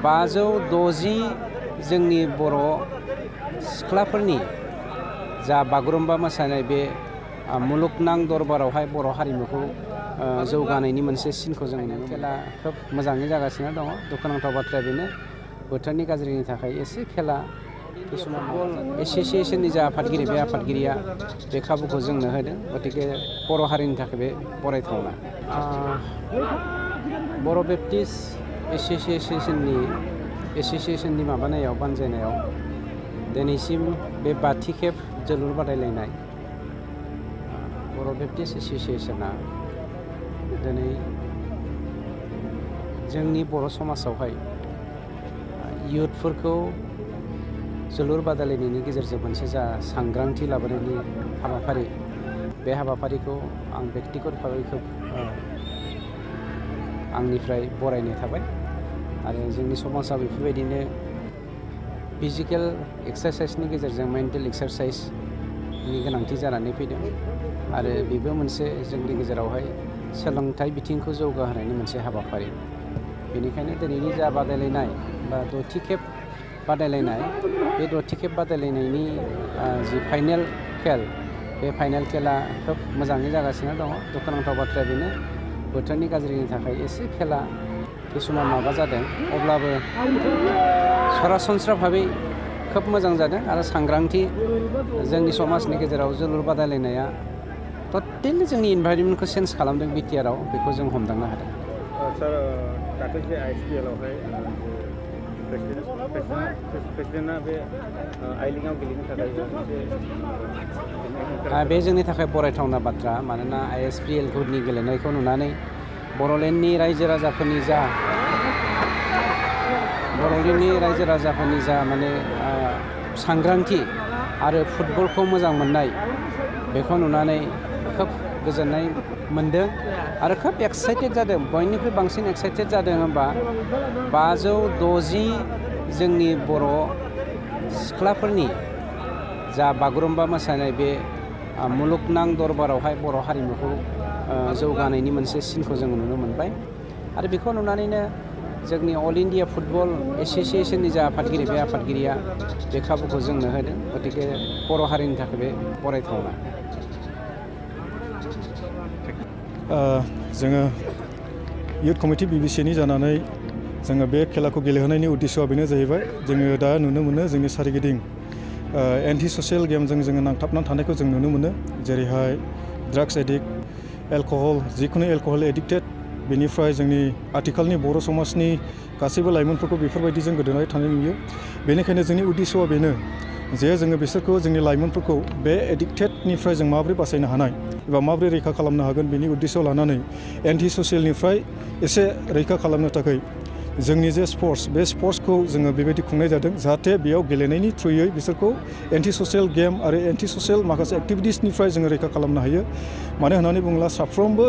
560 जोंनि बर' सिख्लाफोरनि जा बागुरुम्बा मोसानाय बे मुलुगनां दरबारावहाय बर' हारिमुखौ जौगानायनि मोनसे सिनखौ जों नुनो खेला खोब मोजाङै जागासिनो दङ। दुखुनांथाव बाथ्राया बेनो बोथोरनि गाज्रिनि थाखाय एसे खेला किसुमान एसोसिएशननि जा आफादगिरि बे आफादगिरिया बे खाबुखौ जोंनो होदों। गतिके बर' हारिनि थाखाय बे बरायथावना। बर' बेप्टिस्ट एसोसिएशननि माबानायाव बानजायनायाव दिनैसिम बे 5थि खेब जोलुर बादायलायनाय बर' बेप्टिस्ट एसोसिएशना दिनै जोंनि बर' समाजावहाय इयुथफोरखौ जोलुर बादायलायनायनि गेजेरजों मोनसे जा सांग्रांथि लाबोनायनि हाबाफारि बे हाबाफारिखौ आं बेक्तिगत भाबै खोब आंनिफ्राय बरायनाय थाबाय आरो जोंनि समाजाव बेफोरबायदिनो फिजिकेल एक्सारसाइसनि गेजेरजों मेन्टेल एक्सारसाइसनि गोनांथि जानानै फैदों आरो बेबो मोनसे जोंनि गेजेरावहाय सोलोंथाइ बिथिंखौ जौगाहोनायनि मोनसे हाबाफारि। बेनिखायनो दिनैनि जा बादायलायनाय बा 6थि खेब बादायलायनाय बे 6थि खेब बादायलायनायनि जि फाइनेल खेल बे फाइनेल खेला खोब मोजाङै जागासिनो दङ। दुखुनांथाव बाथ्राया बेनो बोथोरनि गाज्रिनि थाखाय एसे खेला किसुमान माबा जादों अब्लाबो सरासनस्रा भाबै खोब मोजां जादों आरो सांग्रांथि जोंनि समाजनि गेजेराव जोलुर बादायलायनाया टटेलि जोंनि इनभाइरनमेन्टखौ चेन्ज खालामदों बिटिआरआव बेखौ जों हमदांनो हादों। सार दाख्लैसो आइएसपिएलआवहाय प्रेसिडेन्टआ बे आइलिगाव गेलेनो थाखाय बे जोंनि थाखाय बरायथावना बाथ्रा। मानोना आइएसपिएलफोरनि गेलेनायखौ नुनानै बर'लेण्डनि रायजो राजाफोरनि जा माने सांग्रांथि आरो फुटबलखौ मोजां मोननाय बेखौ नुनानै खोब गोजोननाय मोनदों आरो खोब एक्साइटेड जादों। बयनिख्रुइ बांसिन एक्साइटेड जादों होनबा 560 जोंनि बर' सिख्लाफोरनि जा बागुरुम्बा मोसानाय बे मुलुगनां दरबारावहाय बर' हारिमुखौ जौगानायनि मोनसे सिनखौ जों नुनो मोनबाय आरो बेखौ नुनानैनो जोंनि अल इन्डिया फुटबल एसोसिएशननि जा आफादगिरि बे आफादगिरिया बे खाबुखौ जोंनो होदों। गतिके बर' हारिनि थाखाय बे बरायथावना। जोङो इयुथ कमिटि BBCAनि जानानै जोङो बे खेलाखौ गेलेहोनायनि उद्देश्यआ बेनो जाहैबाय जोङो दा नुनो मोनो जोंनि सोरगिदिं एन्टि ससियेल गेमजों जोङो नांथाबनानै थानायखौ जों नुनो मोनो। जेरैहाय ड्राग्स एडिक्ट, एलकहल, जिखुनु एलकहल एडिक्टेड, बेनिफ्राय जोंनि आथिखालनि बर' समाजनि गासैबो लाइमोनफोरखौ बेफोरबायदिजों गोदोनानै थानाय नुयो। बेनिखायनो जोंनि उद्देश्यआ बेनो जे जोङो बिसोरखौ जोंनि लाइमोनफोरखौ बे एडिक्टेडनिफ्राय जों माबोरै बासायनो हानाय एबा माबोरै रैखा खालामनो हागोन बेनि उद्देश्य लानानै एन्टि ससियेलनिफ्राय एसे रैखा खालामनो थाखाय जोंनि जे स्पर्ट्स बे स्पर्ट्सखौ जोङो बेबायदि खुंनाय जादों जाहाथे बेयाव गेलेनायनि थ्रुयै बिसोरखौ एन्टि ससियेल गेम आरो एन्टि ससियेल माखासे एक्टिभिटिसनिफ्राय जोङो रैखा खालामनो हायो। मानो होननानै बुङोब्ला साफ्रोमबो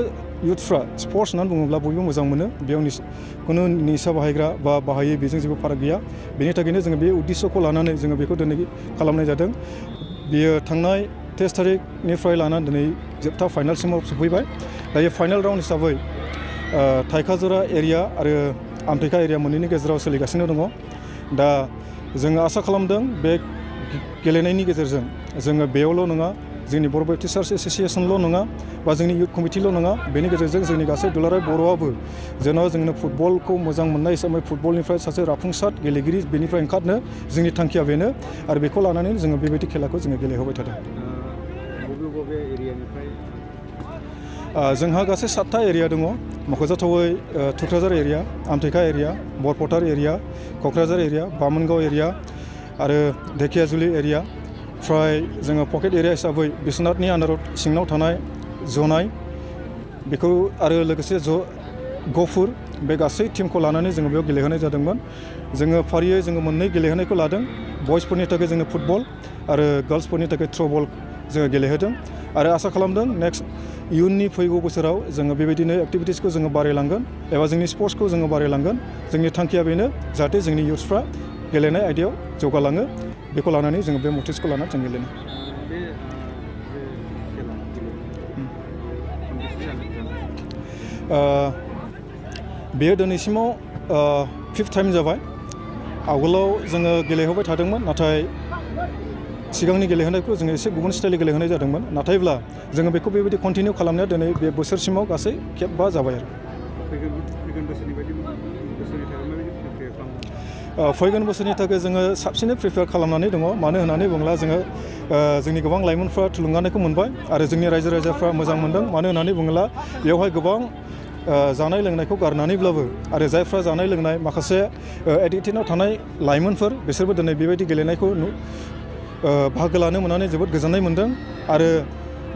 इयुथफ्रा स्पर्ट्स होननानै बुङोब्ला बयबो मोजां मोनो। बेयाव खुनु निसा बाहायग्रा बा बाहायै बेजों जेबो फाराग गैया। बेनि थाखायनो जोङो बे उद्देश्यखौ लानानै जोङो बेखौ दिनै खालामनाय जादों। बेयो थांनाय 23 तारिखनिफ्राय लानानै दिनै जोबथा फाइनालसिमाव सफैबाय। दायो फाइनाल राउन्ड हिसाबै थाइखाजरा एरिया आरो आमथेखा एरिया मोननैनि गेजेराव सोलिगासिनो दङ। दा जोङो आसा खालामदों बे गेलेनायनि गेजेरजों जोङो बेयावल' नङा जोंनि बर' बेप्टिस्ट एसोसिएशनल' नङा बा जोंनि इयुथ कमिटिल' नङा, बेनि गेजेरजों जोंनि गासै दुलाराय बर'आबो जेन' जोंनो फुटबलखौ मोजां मोननाय हिसाबै फुटबलनिफ्राय सासे राफुंसार गेलेगिरि बेनिफ्राय ओंखारनो जोंनि थांखिया बेनो आरो बेखौ लानानै जोङो बेबायदि खेलाखौ जोङो गेलेहोबाय थादों। बबे एरियानिफ्राय जोंहा गासै 7था एरिया दङ। मख'जाथावै Thukrajhar area, Amthekha area, Barphatar area, Kokrajhar area, Bamungaon area आरो धेकियाजुलि एरिया। फ्राय जोङो पकेट एरिया हिसाबै बिश्वनाथनि आन्दाराव सिङाव थानाय जनाय बेखौ आरो लोगोसे गफुर बे गासै टिमखौ लानानै जोङो बेयाव गेलेहोनाय जादोंमोन। जोङो फारियै जोङो मोननै गेलेहोनायखौ लादों। बयसफोरनि थाखाय जोङो फुटबल आरो गार्ल्सफोरनि थाखाय थ्र'बल जोङो गेलेहोदों आरो आसा खालामदों नेक्स्ट इयुननि फैगौ बोसोराव जोङो बेबायदिनो एक्टिभिटिसखौ जोङो बारायलांगोन एबा जोंनि स्पर्ट्सखौ जोङो बारायलांगोन। जोंनि थांखिया बेनो जाहाथे जोंनि इयुथ्सफ्रा गेलेनाय आयदायाव जौगालाङो। बेखौ लानानै जोङो बे मटिभ्सखौ लानानै जों गेलेनो। बेयो दिनैसिमाव 5th टाइम जाबाय आवगोलाव जोङो गेलेहोबाय थादोंमोन नाथाय सिगांनि गेलेहोनायखौ जोङो एसे गुबुन स्टाइलनि गेलेहोनाय जादोंमोन नाथायब्ला जोङो बेखौ बेबायदि कन्टिनिउ खालामनाया दिनै बे बोसोरसिमाव गासै खेब 5 जाबाय आरो फैगोन बोसोरनि थाखाय जोङो साबसिनै प्रिपेयार खालामनानै दङ मानो होननानै बुङोब्ला जोङो जोंनि गोबां लाइमोनफ्रा थुलुंगानायखौ मोनबाय आरो जोंनि रायजो राजाफ्रा मोजां मोनदों मानो होननानै बुङोब्ला बेवहाय गोबां जानाय लोंनायखौ गारनानैब्लाबो आरो जायफ्रा जानाय लोंनाय माखासे एडिक्टेडआव थानाय लाइमोनफोर बिसोरबो दिनै बेबायदि गेलेनायखौ बाहागो लानो मोननानै जोबोद गोजोननाय मोनदों आरो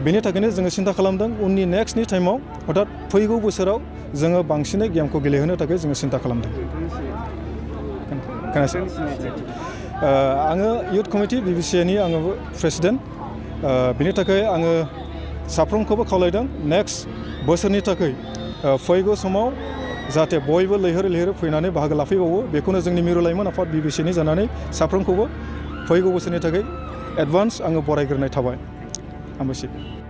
बेनि थाखायनो जोङो सिन्था खालामदों उननि नेक्स्टनि टाइमाव हथात फैगौ बोसोराव जोङो बांसिनै गेमखौ गेलेहोनो थाखाय जोङो सिन्था खालामदों आङो इउथ कमिटि BBCAनि आङो प्रेसिडेन्ट बिनि थाखाय आङो साफ्रोमखौबो खावलायदों नेक्स्ट बोसोरनि थाखाय फैगौ समाव जाहाथे बयबो लैहोर लैहोर फैनानै बाहागो लाफैबावो बेखौनो जोंनि मिरु लाइमोन आफाद BBCAनि जानानै साफ्रोमखौबो फैगौ बोसोरनि थाखाय एडभान्स आङो बरायग्रोनाय थाबाय हामबायसै